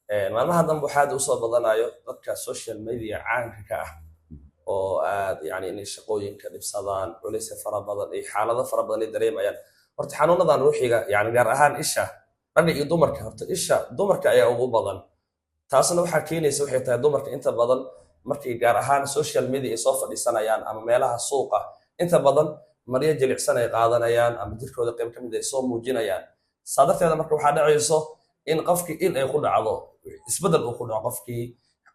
Maalmaha dambe waxaa aad usoo badanayo dadka social media caanka ka ah oo aad yani inay shaqooyinka dhibsadaan, culaysya fara badan iyo xaalado fara badan ay dareemayaan. Horta xanuunadan ruuxiga, yani gaar ahaan isha, ragga iyo dumarka, horta isha dumarka ayaa ugu badan. Taasna waxaa keenaysa waxay tahay dumarka inta badan markay gaar ahaan social media ay soo fadhiisanayaan ama meelaha suuqa, inta badan maryo jilicsan ay qaadanayaan ama jirkooda qayb ka mid ay soo muujinayaan. Saa darteeda marka waxaa dhacayso in qofkii il ay ku dhacdo, isbeddel uu ku dhaco, qofkii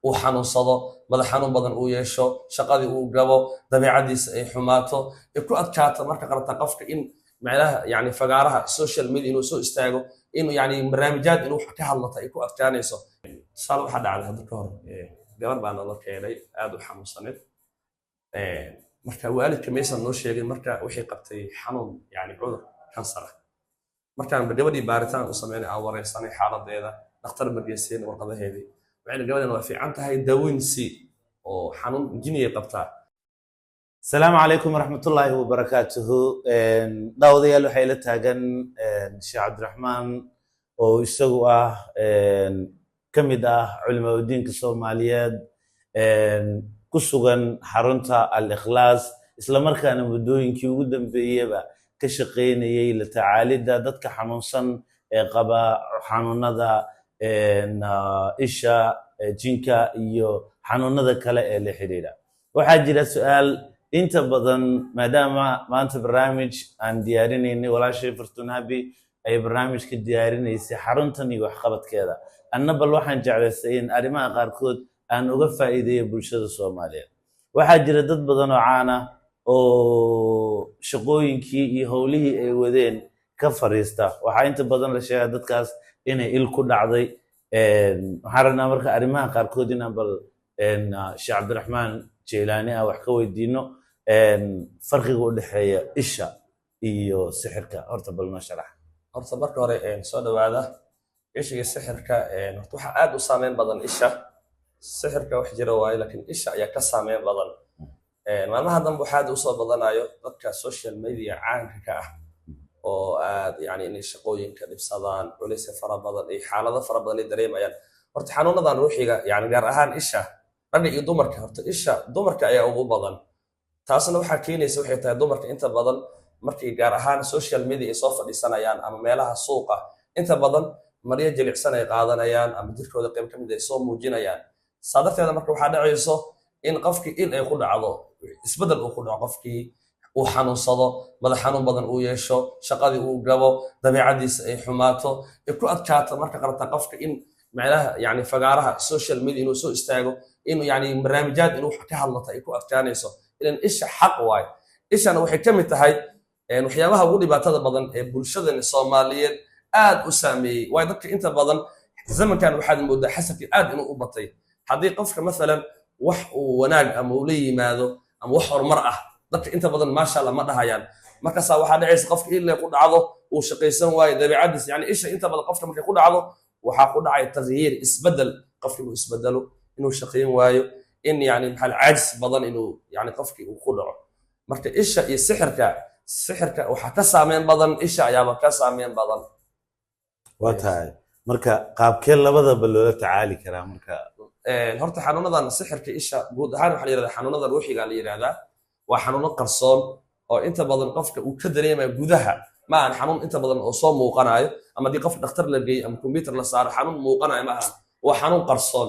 uu xanuunsado, madax xanuun badan uu yeesho, shaqadii uu gabo, dabeecadiisa ay xumaato, ay ku adkaato marka qarata qofka in macnaha yani fagaaraha social media inuu soo istaago, inuu yani barnaamijyaad inuu wax ka hadlata ay ku adkaanayso. Tusaale, waxaa dhacday hadda ka hor gabar baa nala keenay aad u xanuunsaneed. Marka waalidka maysan noo sheegin, marka waxay qabtay xanuun, yani cudur kansar ah. Markaan gabadhii baaritaan u sameynay, aan wareysanay xaaladeeda, dhakhtar margeyseen warqadaheedii, waxayna gabadhan waa fiican tahay, daaweyn si oo xanuun jiniyay qabtaa. Asalaamu calaykum waraxmatullaahi wabarakaatuhu. Daawadayaal, waxay la taagan Sheekh Cabdiraxmaan oo isagu ah ka mid ah culimaa udiinka Soomaaliyeed ku sugan xarunta Al Ikhlaas, isla markaana muddooyinkii ugu dambeeyeba ka shaqaynayay la tacaalidda dadka xanuunsan ee qaba xanuunada isha, jinka iyo xanuunada kale ee la xidhiidha. Waxaa jira su-aal inta badan, maadaama maanta barnaamij aan diyaarinaynay, walaashay Fartuun Habi ay barnaamijka diyaarinaysay xaruntan iyo waxqabadkeeda, anna bal waxaan jeclaystay in arrimaha qaarkood aan uga faa'iideeyo bulshada Soomaaliyeed. Waxaa jira dad badan oo caan ah oo shaqooyinkii iyo howlihii ay wadeen ka fariista. Waxaa inta badan la sheegaa dadkaas inay il ku dhacday. Waxaan rabnaa marka arrimaha qaarkood inaan bal Sheekh Cabdiraxmaan Jeylaani ah wax ka weydiino farqiga u dhexeeya isha iyo sixirka. Horta bal noo sharax. Horta marka hore soo dhawaada. Isha iyo sixirka, horta waxaa aad u saameyn badan isha. Sixirka wax jira waaye, laakiin isha ayaa ka saameyn badan. Maalmaha dambe waxaa aad usoo badanayo dadka social media caanka ka ah oo aad yani inay shaqooyinka dhibsadaan, culaysya fara badan iyo xaalado fara badan ay dareemayaan. Horta xanuunadan ruuxiga, yani gaar ahaan isha, ragga iyo dumarka, horta isha dumarka ayaa ugu badan. Taasna waxaa keenaysa waxay tahay dumarka inta badan markay gaar ahaan social media ay soo fadhiisanayaan ama meelaha suuqa, inta badan maryo jilicsan ay qaadanayaan ama jirkooda qayb ka mid ay soo muujinayaan. Saa darteeda marka waxaa dhacayso in qofkii il ay ku dhacdo, isbeddel uu ku dhaco, qofkii uu xanuunsado, madax xanuun badan uu yeesho, shaqadii uu gabo, dabeecadiisa ay xumaato, ay ku adkaato marka qarata qofka in macnaha yani fagaaraha social media inuu soo istaago, inuu yani barnaamijyaad inuu wax ka hadlata ay ku adkaanayso. Ilan isha xaq waaye. Ishana waxay ka mid tahay waxyaabaha ugu dhibaatada badan ee bulshadan Soomaaliyeed aad u saameeyey. Waayo, dadka inta badan zamankan waxaad moodaa xasadkii aad inuu u batay. Haddii qofka masalan wax uu wanaag ama uu la yimaado ama wax horumar ah, dadka inta badan "maasha Allah" ma dhahayaan. Markaasaa waxaa dhacaysa qofka ilay ku dhacdo, uu shaqaysan waayo, dabeecadiisa, yani isha inta badan qofka markay ku dhacdo waxaa ku dhacaya taghyiir, isbedel, qofka inuu isbedelo, inuu shaqayn waayo, in yani maxaa caajis badan inuu yani qofkii uu ku dhaco. Marka isha iyo sixirka, sixirka waxaa ka saameyn badan isha ayaaba ka saameyn badan. Waa tahay. Marka qaabkee labadaba loola tacaali karaa marka? Horta xanuunadan sixirka, isha guud ahaan waxaa la yihahdaa xanuunada ruuxiga la yihahdaa. Waa xanuuno qarsoon oo inta badan qofka uu ka dareemayo gudaha. Ma ahan xanuun inta badan oo soo muuqanayo, ama haddii qof dhakhtar la geeyo ama computer la saaro xanuun muuqanayo ma ahan. Waa xanuun qarsoon.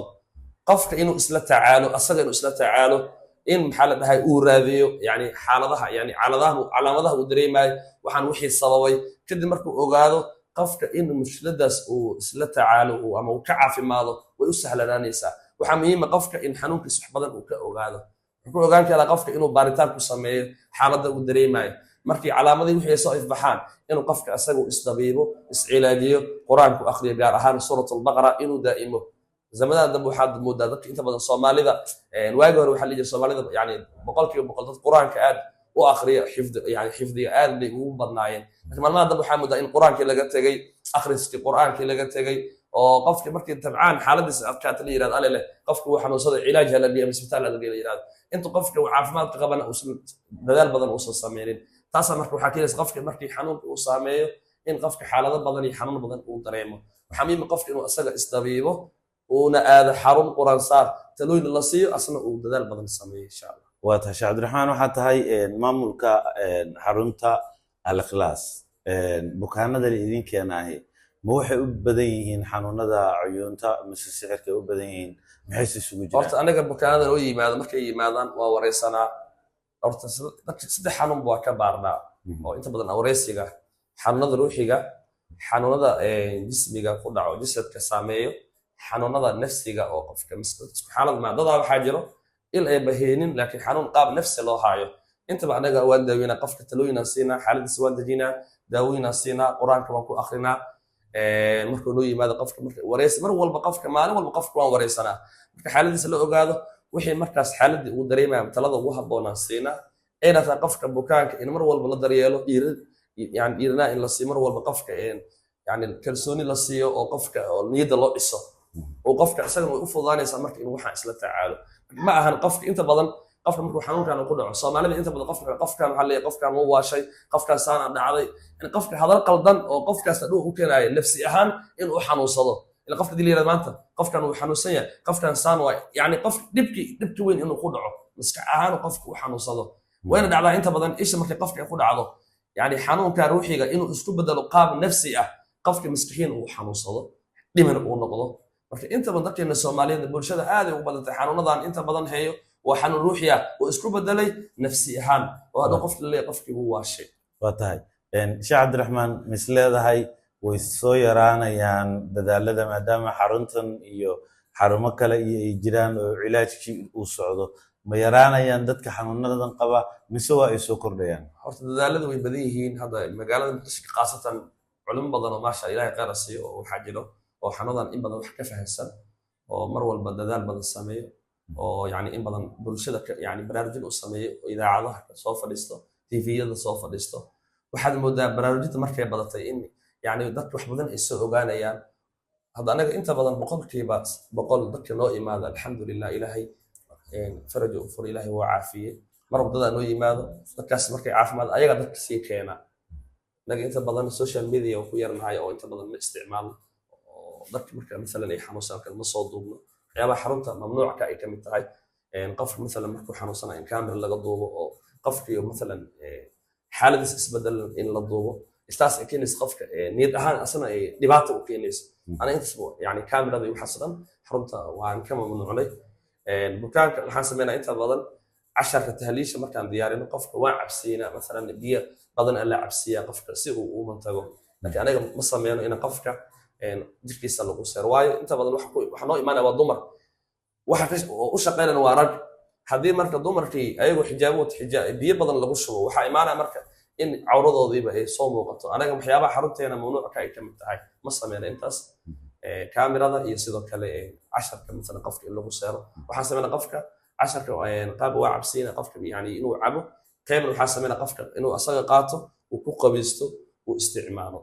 Qofka inuu isla tacaalo, asaga inuu isla tacaalo, in maxaa la dhahay uu raadiyo yani xaaladaha, yani calaamadaha uu dareemayo, waxaan wixii sababay. Kadib markuu ogaado qofka in mushkiladaas uu isla tacaalo ama uu ka caafimaado, way u sahlanaanaysaa. Waxaa muhiima qofka in xanuunkiis wax badan uu ka ogaado. Wuxuu ku ogaan karaa qofka inuu baaritaan ku sameeyo xaaladda uu dareemayo. Markii calaamadii wixii ay soo ifbaxaan, inuu qofka asagu isdabiibo, iscilaajiyo, Qur-aanku akhriyo, gaar ahaan Suurat Albaqara inuu daa'imo. Zamadahan dambe waxaad moodaa dadka inta badan Soomaalida, waagi hore waxaa la jiray Soomaalida yani 100% dad Qur-aanka aad u akhriya, xifdi, yani xifdiga aad bay ugu badnaayeen. Laakiin maalmaha dambe waxaa moodaa in Qur-aankii laga tegey, akhriskii Qur-aankii laga tegey, oo qofkii markii tabcaan xaaladiisa adkaata la yirahdo, "Alele, qofku wuu xanuunsaday, cilaaj ha la geeyo ama isbitaal ha la geeyo" la yirahdo, intu qofka uu caafimaadka qabana uusan dadaal badan uusan sameynin. Taasaa marka waxaa keenaysa qofka markii xanuunka uu saameeyo in qofka xaalado badan iyo xanuun badan uu dareemo. Waxaa muhiim ah qofka inuu asaga isdabiibo. Uuna aado xarun Quraan saar, talooyin la siiyo, asna uu dadaal badan sameeyo, insha Allah. Waa tahay, Sheekh Cabdiraxmaan. Waxaa tahay maamulka xarunta Al-Ikhlaas. Bukaanada la idin keenaahi ma waxay u badan yihiin xanuunada cuyuunta mise sixirka ay u badan yihiin? Maxayse isugu jiraan? Horta aniga bukaanada noo yimaado, markay yimaadaan waa wareysanaa. Horta dadka saddex xanuun waa ka baarnaa oo inta badan wareysiga: xanuunada ruuxiga, xanuunada jismiga ku dhaco, jasadka saameeyo, xanuunada nafsiga oo qofka isku xaalad maa. Dadaa waxaa jiro il ay baheenin, laakiin xanuun qaab nafsi loo haayo. Intaba anaga waan daaweynaa qofka, talooyinaan siinaa, xaaladiisa waan dejinaa, daawooyinaan siinaa, Qur-aanka waan ku akrinaa. Markuu noo yimaado qofka, marka wareysi mar walba qofka, maalin walba qofka waan wareysanaa. Marka xaaladiisa la ogaado, wixii markaas xaaladii uu dareemaya, talada ugu habboonaan siinaa. Ayna tahay qofka bukaanka in mar walba la daryeelo, dhiiri, yani dhiiranaa in la siiyo mar walba qofka, yani kalsooni la siiyo oo qofka oo niyadda loo dhiso oo qofka isagana way u fududaanaysaa marka inuu waxaan isla tacaalo. Ma ahan qofka inta badan, qofka markuu xanuunkan uu ku dhaco, Soomaalida inta badan qofka, qofkan waxaa leeyahay qofkan wuu waashay, qofkan saana dhacday, yani qofka hadal qaldan oo qofkaas hadhow u keenayo nafsi ahaan inuu xanuunsado. Ila qofka dii la yirahdo maanta qofkan wuu xanuunsan yahay, qofkan saan waay, yani qof dhibki weyn inuu ku dhaco, maskax ahaan qofka u xanuunsado. Wayna dhacdaa inta badan isha markay qofka ay ku dhacdo, yani xanuunka ruuxiga inuu isku bedelo qaab nafsi ah, qofka maskixiin uu xanuunsado, dhiman uu noqdo. Marka inta badan dadkeena Soomaaliyeed, bulshada aad ay ugu badantay xanuunadan inta badan heeyo waa xanuun ruuxi ah oo isku bedelay nafsi ahaan, oo hadhow qofka la leeyahay qofkii wuu waashay. Waa tahay. Sheekh Cabdiraxmaan, mis leedahay way soo yaraanayaan dadaalada maadaama xaruntan iyo xarumo kale iyo ay jiraan oo cilaajkii uu socdo? Ma yaraanayaan dadka xanuunadan qaba mise waa ay soo kordhayaan? Horta dadaalada way badan yihiin. Hadda magaalada Muqdisho khaasatan culimo badan oo, maasha, Ilaahay khayr ha siiyo, oo waxaa jiro oo xanuunadan in badan wax ka fahansan oo mar walba dadaal badan sameeyo oo yani in badan bulshada yani baraarujin u sameeyo oo idaacadaha soo fadhiisto, TV-yada soo fadhiisto. Waxaad moodaa baraarujinta markay badatay in yani dadka wax badan ay soo ogaanayaan. Hadda anaga inta badan 100% dadka noo imaada, alxamdulilah, Ilaahay faraj u fur, Ilaahay waa caafiyey. Mar walba dadaa noo yimaado, dadkaas markay caafimaad ayaga dadka sii keena. Anaga inta badan social media ku yarnahay oo inta badan ma isticmaalno, oo dadka marka masalan ay xanuunsan kale ma soo duubno. Waxyaabaha xarunta mamnuucka ay kamid tahay qofka masalan markuu xanuunsanayo in camera laga duubo, oo qofkii masalan xaaladiis isbedel in la duubo, istaas ay keenaysa qofka niyad ahaan asna ay dhibaato u keenayso. Ana intaas yani camerada iyo waxaas dhan xarunta waan ka mamnuucnay. Bukaanka waxaan sameynaa inta badan casharka tahliisha markaan diyaarino, qofka waan cabsiinaa, masalan biyo badan aan la cabsiiyaa qofka si uu u mantago, laakiin anaga ma sameyno in qofka jirkiisa lagu seero, waayo inta badan waxa noo imaanaya waa dumar, waxa oo u shaqeynana waa rag. Haddii marka dumarkii ayagoo xijaabo wata biyo badan lagu shubo, waxaa imaanaya marka in cawradoodiiba ay soo muuqato. Anaga waxyaabaha xarunteena mamnuucka ay kamid tahay ma sameyna intaas kaamirada iyo sidoo kale casharka masalan qofka in lagu seero. Waxaan sameynaa qofka casharka qaab waa cabsiina qofka, yani inuu cabo. Qaybna waxaa sameynaa qofka inuu asaga qaato, uu ku qabaysto, uu isticmaalo.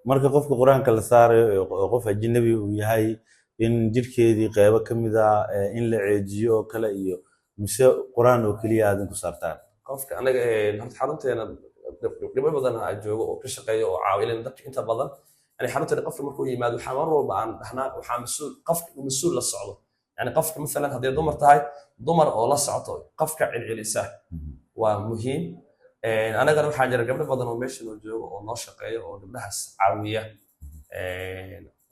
Marka qofka Qur-aanka la saarayo oo qof ajnabi uu yahay, in jirkeedii qeybo ka mid ah in la ceejiyo oo kale iyo mise Qur-aan oo keliya aad ku saartaan? Qofka anaga horta xarunteena dhibco badan aa joogo oo ka shaqeeya oo caawilan dadka inta badan. Yani xarunteena qofka markuu yimaado, waxaa mar walba aan dhahnaa waxaa mas-uul qofka uu mas-uul la socdo, yani qofka masalan hadday dumar tahay, dumar oo la socoto qofka celcelisa waa muhiim. Anagana waxaa jira gabdho badan oo meesha noo joogo oo noo shaqeeya oo gabdhahaas caawiya.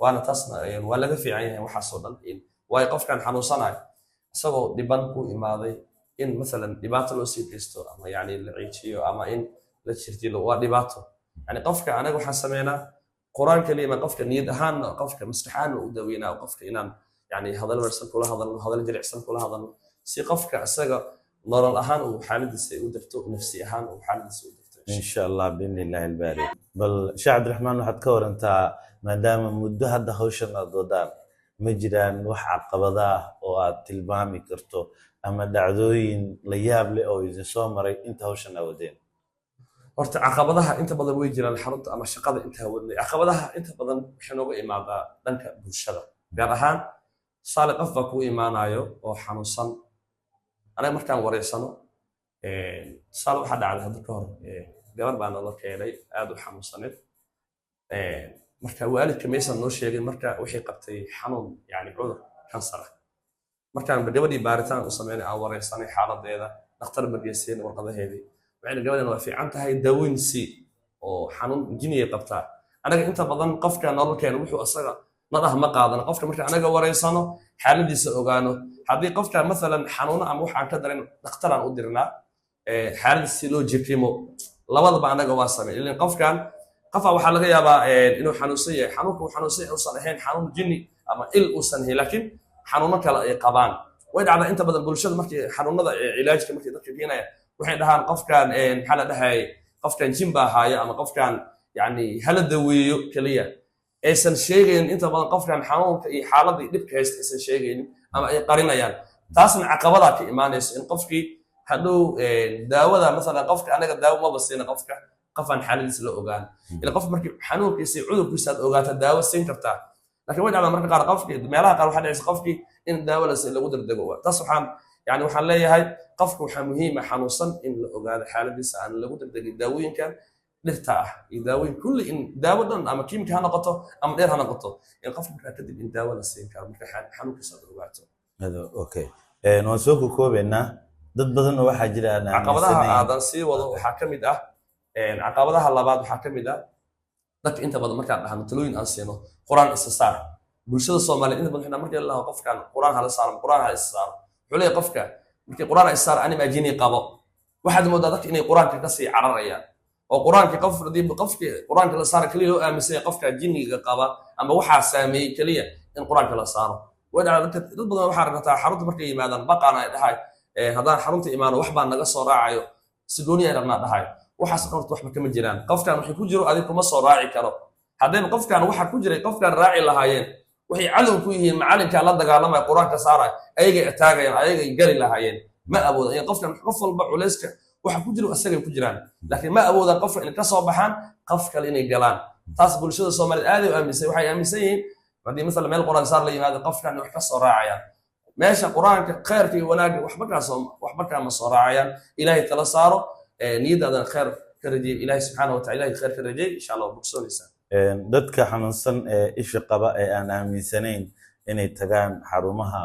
Waana taasna waa laga fiican yahay waxaasoo dhan, waayo qofkan xanuunsanayo isagoo dhiban ku imaaday in masalan dhibaato loo sii geysto ama yani la ciijiyo ama in la jirjilo waa dhibaato. Yani qofka anaga waxaan sameynaa Qur-aan kaliya ma, qofka niyad ahaanna, qofka maskax ahaanna u daweynaa, qofka inaan yani hadal wanaagsan kula hadalno, hadal jilicsan kula hadalno, si qofka isaga nolol ahaan uu xaaladiisa u degto, nafsi ahaan uu xaaladiisa u degto. Insha Allah, biidni Illaahi albaari. Bal Sheekh Cabdiraxmaan, waxaad ka warantaa, maadaama muddo hadda hawshan aad wadaan, ma jiraan wax caqabada ah oo aad tilmaami karto ama dhacdooyin la yaab leh oo idin soo maray inta hawshan aad wadeen? Horta caqabadaha inta badan way jiraan. Xarunta ama shaqada intaa wadnay, caqabadaha inta badan waxay nooga imaadaa dhanka bulshada, gaar ahaan tusaale qof baa kuu imaanayo oo xanuunsan. Anaga markaan wareysano, tusaale waxaa dhacday hadda ka hor, gabar baa nala keenay aad u xanuunsaneed. Marka waalidka maysan noo sheegin. Marka waxay qabtay xanuun, yani cudur kansar ah. Markaan gabadhii baaritaan u sameynay, aan wareysanay xaaladeeda, dhakhtar margeyseen warqadaheedii, waxayna gabadhan waa fiican tahay, daaweyn si oo xanuun jiniyay qabtaa. Anaga inta badan qofka nololkeena wuxuu asaga nadah ma qaadano. Qofka marka anaga wareysano, xaaladiisa ogaano, haddii qofka masalan xanuuno ama wax aan ka darin, dhakhtaraan u dirnaa xaaladiisa si loo jekimo. Labadaba anaga waa samey. Ilan qofkan qofa waxaa laga yaabaa inuu xanuunsan yahay, xanuunka uu xanuunsan yahay uusan ahayn xanuun jinni ama il uusan ahayn, laakiin xanuuno kale ay qabaan. Way dhacdaa inta badan bulshada markii xanuunada cilaajka markii dadka keenaya, waxay dhahaan qofkan maxaa la dhahayay, qofkan jin baa haaya ama qofkan yani hala daweeyo keliya. Aysan sheegaynin inta badan qofkan xanuunka iyo xaaladda iyo dhibka haysta aysan sheegaynin ama ay qarinayaan. Taasna caqabadaa ka imaanayso in qofkii hadhow daawada masalan qofka anaga daawo maba siina qofka qofaan xaaladiisa la ogaan. Ila qof markii xanuunkiisa iyo cudurkiisa aad ogaata, daawo siin kartaa. Laakiin way dhacdaa marka qaar qofkii, meelaha qaar waxaa dhacaysa qofkii in daawo la siiyo lagu degdego. Taas waxaan yani waxaan leeyahay qofka waxaa muhiim ah xanuunsan in la ogaado xaaladiisa, aan lagu degdegin daawooyinkan dhirta ah iyo daawooyin kulli, in daawo dhan ama kiimika ha noqoto ama dheer ha noqoto, in qofka markaa kadib in daawo la siin karo marka xanuunkiisa aad ogaato. Okay, waan soo kokoobaynaa. Dad badan oo waxaa jira aan Caqabadaha aaminsanayn. Aadan sii wado, waxaa ka mid ah caqabadaha labaad, waxaa ka mid ah dadka inta badan markaan dhahno talooyin aan siino qur-aan isa saar. Bulshada Soomaaliyeed inta badan waxay dhahaan markii la dhaho qofkan qur-aan hala saaro, qur-aan hala isa saaro, wuxuu leeyahay qofka markii qur-aan isa saar anima jini qabo. Waxaad moodaa dadka inay qur-aanka kasii cararayaan oo qur-aanka qof hadii qofkii qur-aanka la saaro keliya loo aaminsan yahay qofka jinniga qaba ama waxaa saameeyey keliya in qur-aanka la saaro. Way dhacdaa dadka, dad badan waxaa rabtaa xarunta markay yimaadaan baqaana ay dhahay haddaan xarunta imaano wax baan naga soo raacayo, si gooni ay rabnaa dhahay. Waxaas dhan horta waxba kama jiraan. Qofkan wixii ku jiro adig kuma soo raaci karo. Haddayba qofkan waxa ku jiray qofkan raaci lahaayeen, waxay cadow ku yihiin macalinkaa la dagaalamaya qur-aanka saaraya, ayagay ataagayaan, ayagay gari lahaayeen. Ma awoodan in qofkan, qof walba culayska waxa ku jiro asagay ku jiraan, laakiin ma awoodaan qofka inay ka soo baxaan, qof kale inay galaan. Taas bulshada Soomaaliyeed aaday u aaminsan. Waxay aaminsan yihiin haddii masala meel qur-aan saar la yimaado qofkan wax ka soo raacayaan. Meesha qur-aanka khayrka iyo wanaagga waxba kaama soo raacayaan. Ilaahay tala saaro, niyadaadana khayr ka rajey. Ilaahay subxaana wa taala, ilahay khayr ka rajey, insha Allah waa bogsoonaysaa. Dadka xanuunsan ee isha qaba ee aan aaminsanayn inay tagaan xarumaha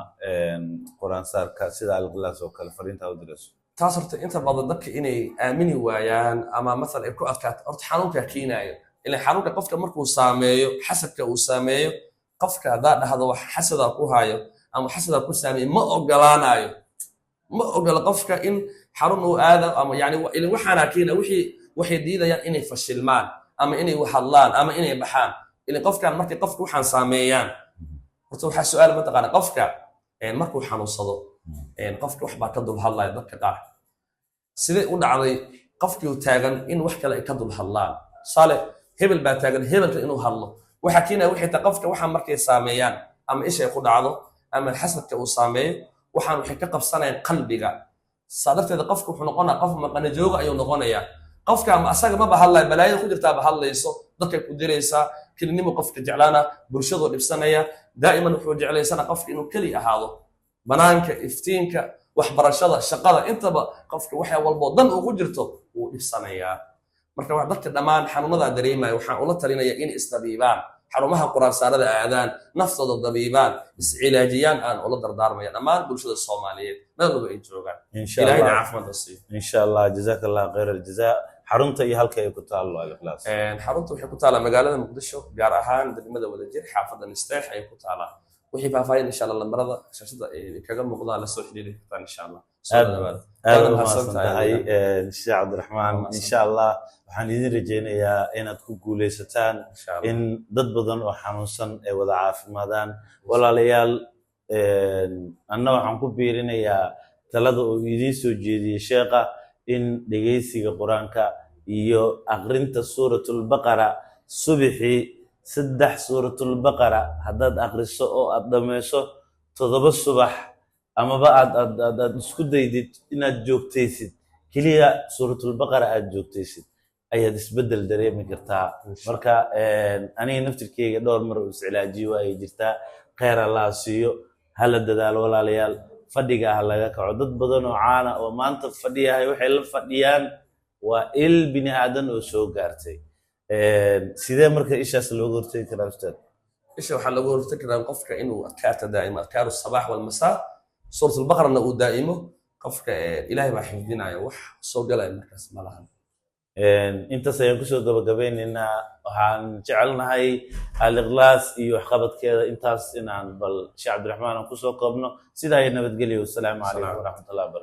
qur-aan saarka sida Al-Ikhlaas oo kale, fariintaa u dirayso? Taas horta inta badan dadka inay aamini waayaan ama masalan ay ku adkaato, horta xanuunkaa keenaayo. Ilan xanuunka qofka markuu saameeyo, xasadka uu saameeyo qofka, haddaa dhahdo wax xasadaa ku hayo ama xasadaa ku saameeyo, ma ogolaanayo, ma ogola qofka in xarun uu aado ama yani ilan waxaanaa keena wixii waxay diidayaan inay fashilmaan ama inay hadlaan ama inay baxaan. Ilan qofkan markay qofka waxaan saameeyaan, horta waxaa su-aal mataqaana qofka markuu xanuunsado, qofka wax baa ka dul hadlaya. Dadka qaar sidee u dhacday qofkii uu taagan in wax kale ay ka dul hadlaan? Tusaale, hebel baa taagan, hebelka inuu hadlo waxaa keenaya waxay tahay qofka waxaa markay saameeyaan ama ishay ku dhacdo ama xasadka uu saameeyo, waxaan waxay ka qabsanayaan qalbiga. Saa darteed qofka wuxuu noqonaya qof maqana jooga ayuu noqonayaa. Qofka ama asaga maba hadlaya, balaayada ku jirtaaba hadlayso, dadkay ku diraysaa, kelinimo qofka jeclaana, bulshadoo dhibsanaya. Daa'iman wuxuu jeclaysana qofka inuu keli ahaado. Banaanka, iftiinka, waxbarashada, shaqada, intaba qofka waxa walboo dan ugu jirto wuu dhibsanayaa. Marka wax dadka dhammaan xanuunadaa dareemaya waxaan ula talinaya inay isdabiibaan, xarumaha qur-aansaarada aadaan, naftooda dabiibaan, iscilaajiyaan aan ula dardaarmaya dhammaan bulshada Soomaaliyeed meel walba ay joogaan. Insha Ilahayna Allah. caafimaad ha siiyo. Insha Allah. Jazaaka Allah khayr aljazaa. Xarunta iyo halka ay ku taallo Al-Ikhlaas? Xarunta waxay ku taalaa magaalada Muqdisho, gaar ahaan degmada Wadajir, xaafadda Nisteex ayay ku taalaa. Wixii faahfaahin insha Allah lambarada shaashada ay kaga muuqdaan la soo xiriiri kartaan insha Allah. Soo Aad dhawaada. aad Waana u mahadsan mahadsan tahay tahay adiga. Sheekh Cabdiraxmaan. Waa mahadsan. Insha Allah waxaan idin rajaynayaa inaad ku guuleysataan, Insha Allah. in dad badan oo xanuunsan ay wada caafimaadaan. Walaalayaal, anna waxaan ku biirinayaa talada uu idiin soo jeediyey sheekha in dhegeysiga qur-aanka iyo aqrinta Suuratulbaqara subixii, saddex Suuratulbaqara haddaad aqriso oo aad dhammayso 7 subax, amaba aad isku daydid inaad joogtaysid, keliya Suuratulbaqara aad joogtaysid, ayaad isbeddel dareemi kartaa. Marka aniga naftirkeyga dhowr mar oo iscilaajiyo waa ay jirtaa. Kheyr Allah siiyo. Hala dadaalo walaalayaal, fadhiga ha laga kaco. Dad badan oo caana oo maanta fadhiyahay waxay la fadhiyaan waa il bini aadan oo soo gaartay. Sidee marka ishaas looga hortegi karaa, ustaad? Isha waxaa looga hortagi karaa qofka inuu adkaarta daa'imo, adkaaru sabaax walmasaa, suurat albaqarana uu daa'imo. Qofka Ilaahay baa xifdinaya, wax soo galaya markaas ma lahan. Intaas ayaan kusoo gabagabeyneynaa. Waxaan jecelnahay Al-Ikhlaas iyo waxqabadkeeda intaas inaan bal Sheekh Cabdiraxmaan aan kusoo koobno. Sidaa iyo nabadgelyo. Wasalaamu calaykum waraxmatullahi wabarakatu.